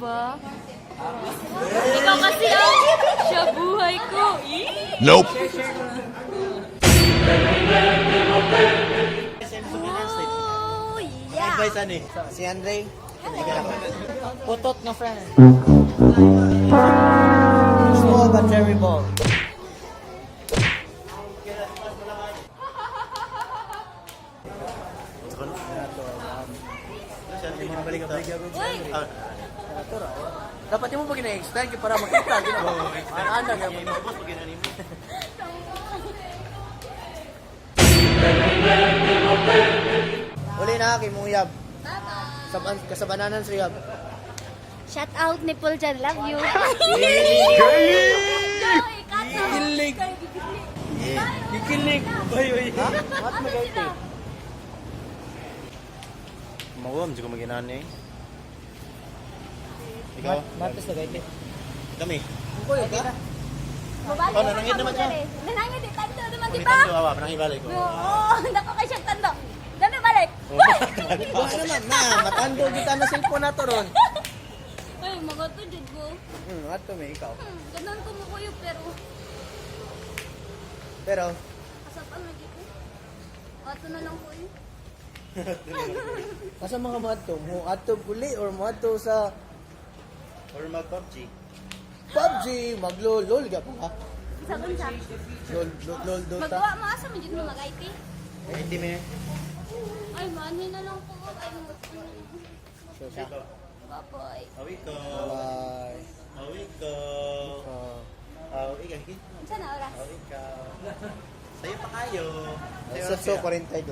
ba? Ikaw kasi ang siya buhay ko. Eh? Nope. Oh, yeah. Advice ani? Si Andre. Putot nga friend. Small but terrible. Uy! Dapat mo pa gina-extend kay para makita gina. Ang ana gyud mo. Uli na kay mong yab. Bye-bye. Saban kasabananan sa yab. Shout out ni Paul dyan. Love you. Kilig. Kikilig. Oy oy. Ha? What magay? Mawam jud ko maginani. Ikaw? Matos na gay. Kami. Kuy ka? Mabalik Oh, nanangit naman siya. Nanangit eh. Tando naman, di ba? Ulitan ko awa, panang ibalik ko. Oo, nako kay siyang tando. Dami balik. Wala naman na matando kita na cellphone nato ron. Ay, mga to jud ko. Ato may ikaw. Ganun ko mo kuyo pero Pero kasapan lagi ko. Ato na lang ko eh. asa mga moadto? Mo adto guli or mo adto sa Or mag PUBG. PUBG, maglo-lol ka pa. Isa unsa? Lol, lol, lol, Dota. Magwa mo asa man jud mo mag-IT. Hindi me. Ay, maano na lang ko. Ay, mo. Baboy. Awi ko. Bye. Awi ko. Awi ka. Unsa na oras? Awi ka. Sayo pa kayo. Sa so 42.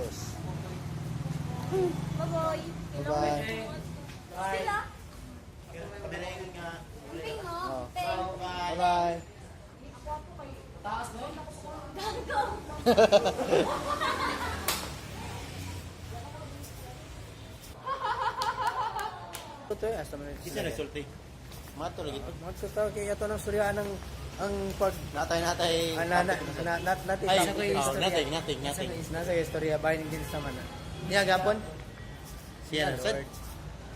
Baboy. Bye. Sila. Kabinayon nga. Ping mo. Ping. Bye. Gago. Ito eh, asa man. Isa nagsulti. Mato lagi to. Magsustaw kay ato ng surya ang ang pag Natay natay. ah, na na na na natin Ay, oh, nothing, nothing, nothing. Nasa istorya bahin din sa mana. Niya gapon? Siya na sad.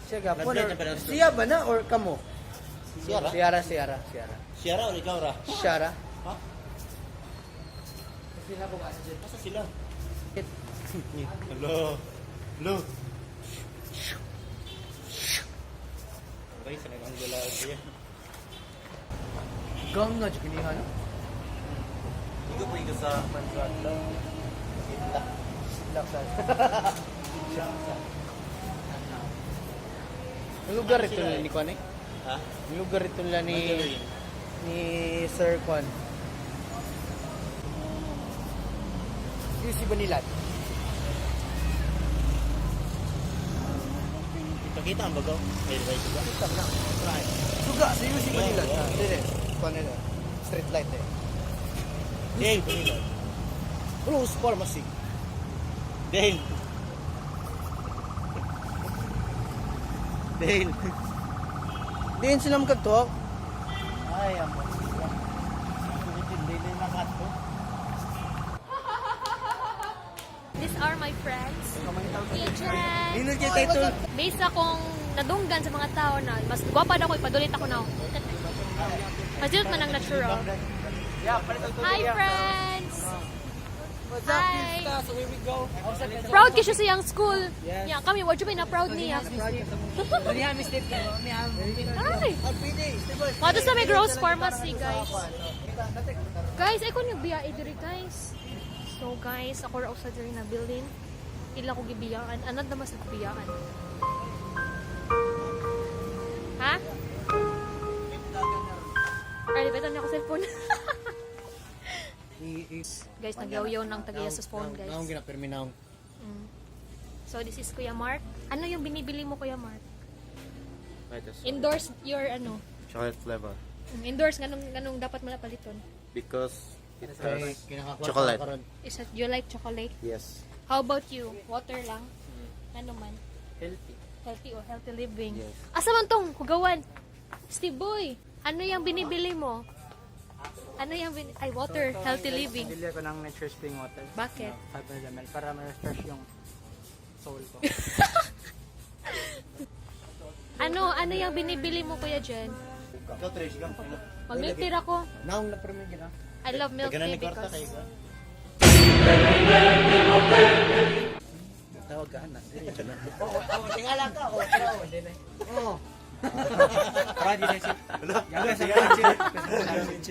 Siya gapon. Nag-blend na pala Or, siya ba na or kamo? Siya ra. Siyara, siyara, siyara. Siya ra or ikaw ra? Siyara. Ha? Asa sila? Hello. Hello. Okay, sa nag Angola siya. Gang nga jud kiniha no. Ikaw po ikaw sa Mandragla. Sila. Laksan. Ang lugar ito nila ni Kwan eh. Ha? Ang lugar ito nila ni Mandaluyong. ni Sir Kwan. UC Banilad. Ipakita ang bagaw. Ay, right suga. Kita na. Suga sa UC Banilad. Ah, Dire. Kwan nila. Street light eh. Dale. Banilad. Rose Pharmacy. Dale. Dale. Diin sila magkadto. Ay, ang sila. Hindi na nakato. These are my friends. Teacher. Dinod kay title. Based sa akong nadunggan sa mga tao na mas gwapa daw ko ipadulit ako na. Mas dito man ang natural. Hi friends! What's up, Hi. Krista? So here we go. Proud kayo siya sa iyang school. Yeah, kami wa jud may na proud niya. Ay! Mato sa may Rose Pharmacy, guys. Guys, ay ko nagbiya diri guys. So guys, ako ra usa diri na building. Ila ko gibiyaan. Anad na mas biyaan. Ha? Ay, beto niya ako cellphone. Guys, nagyaw-yaw ng tagiya sa phone, guys. Naong ginapirmi naong. So this is Kuya Mark. Ano yung binibili mo, Kuya Mark? Endorse your ano. Chocolate flavor. Endorse nganong nganong dapat mo na paliton. Because it Kay has kinakakuha chocolate. karon. Is that you like chocolate? Yes. How about you? Water lang? Ano man? Healthy. Healthy or healthy living? Yes. Asa man tong hugawan? Steve Boy, ano yung binibili mo? Ano yung ay water, healthy living. Bili ako ng Nature Spring Water. Bakit? 500 ml para ma-refresh yung soul ko. Ano yung binibili mo, Kuya Jen? Ikaw, Trish, ikaw. Mag-milk tea ako. Naong na pero may gina. I love milk Taganan tea ni kwarta because kayo ka. Tawag ka na. Oo, tingala ka. Oo, oo, hindi na. Oo. Para di na siya.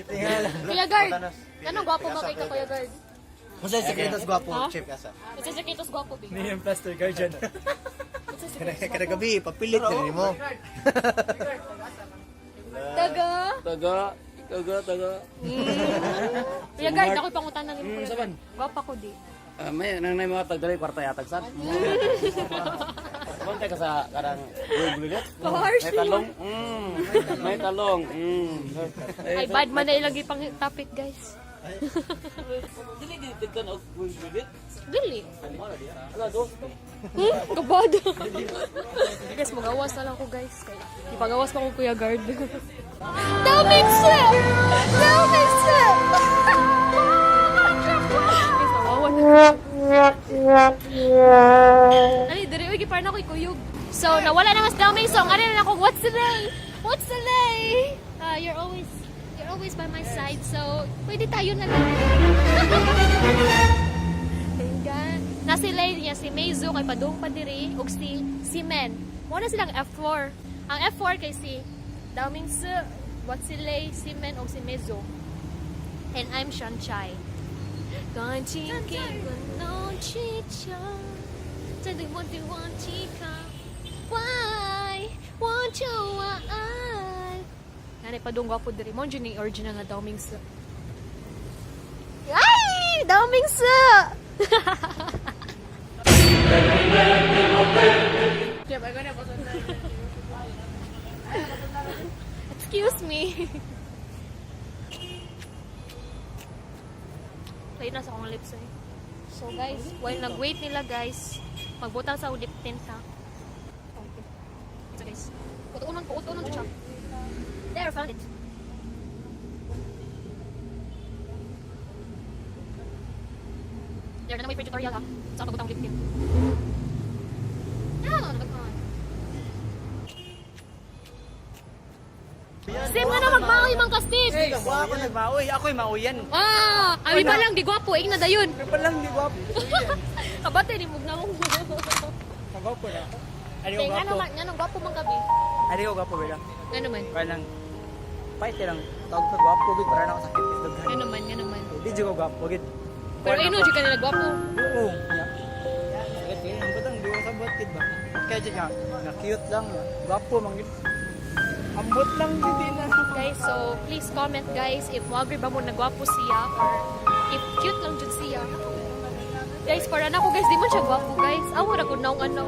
Tingala. Kuya Guard! Anong gwapo ba kay ka, Kuya Guard? Kung sa sekretos gwapo, Ha? chip kasa. Isa sa kitos gwapo, ba? Ni yung plaster guardian. Isa sa kitos Kada gwapo. gabi, papilit na rin mo. Taga! Taga, taga, taga. Kuya Guard, ako'y pangutanan nimo, Kuya Guard. Gwapo ko di. Ah, may nang nay mga tagdali kwarta yatag sad. Sabon ka sa karang bulilit. Harsh. May talong. May talong. Ay, bad man na ilang ipang topic, guys. Dili gid tigkan og bulilit. Dili. Ala do. Kabado. Guys, magawas na lang ko, guys. Kay, ipagawas pa ko, Kuya Guard. Daming sir! Daming sir! Guys, nawawa na. Dali, dali. Uy, giparna ko ikuyog. So, nawala na mas daming song. Ano na ako, what's the name? What's the name? You're always by my side. So, pwede tayo na lang. Tingga. Na si Lay niya, si Meizu, kay Padung Padiri, ug si Men. Muna na silang F4. Ang F4 kay si Daming Si, what si Lay, si Men, ug si Meizu. And I'm Shan Chai. 感情给我弄气球，真的我的忘记他，Why won't you why？Nanay Padung gwapo diri mo jud ni original na Daming Si. Ay! Daming Si! Excuse me. Tayo na sa akong lips eh. So guys, while nag-wait nila guys, magbutang sa lip tint ha. Okay. So guys, utuunan ko, utuunan ko siya. There, found it. There na may free tutorial ha. Sa pagbutang lip tint. Ah, nagkaan. Same nga na magmaoy mang ka, Steve. Ako nagmaoy, ako'y maoyan. Ah, abi pa lang di gwapo, ing na dayon. Pa lang di gwapo. Kabate ni mug naong. Gwapo na. Ani ko Kay nga gwapo. naman, nga nang gwapo man gabi. Ani ko gwapo bela. Nga naman. Kaya lang pait lang tawag ko gwapo gid para na ako sakit is daghan. Nga naman, nga naman. Di jud ko gwapo gid. Pero ino jud ka nila gwapo. Oo. Yeah. Sakit eh, ang batang di ko sabot gid ba. Kaya jud nga, na cute lang, gwapo man gid. Ambot lang gid di na. Guys, so please comment guys if mo-agree ba mo na gwapo siya or if cute lang jud siya. Guys, para na ako guys, di man siya gwapo guys. Aw, ra gud naong ano.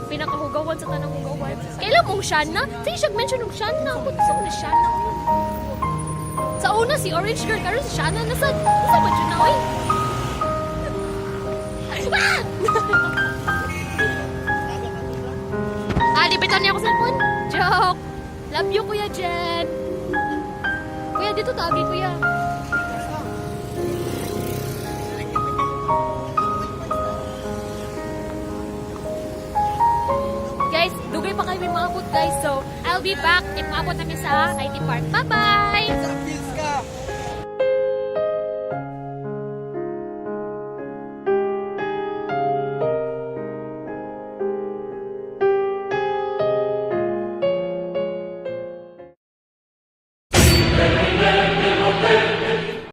Pinakahugawan sa tanang hugawan. Kailan mong Shana? Sige siya mention og Shana. Ako sa na Shana. Oy. Sa una si Orange Girl karon si Shana nasa nasa ba jud na oy? Ah! Ah, di ba niya ako cellphone? Joke! Love you, Kuya Jen! Kuya, dito tagi, Kuya. Guys, dugay pa kami maabot, guys. So, I'll be back if maabot namin sa IT Park. Bye-bye!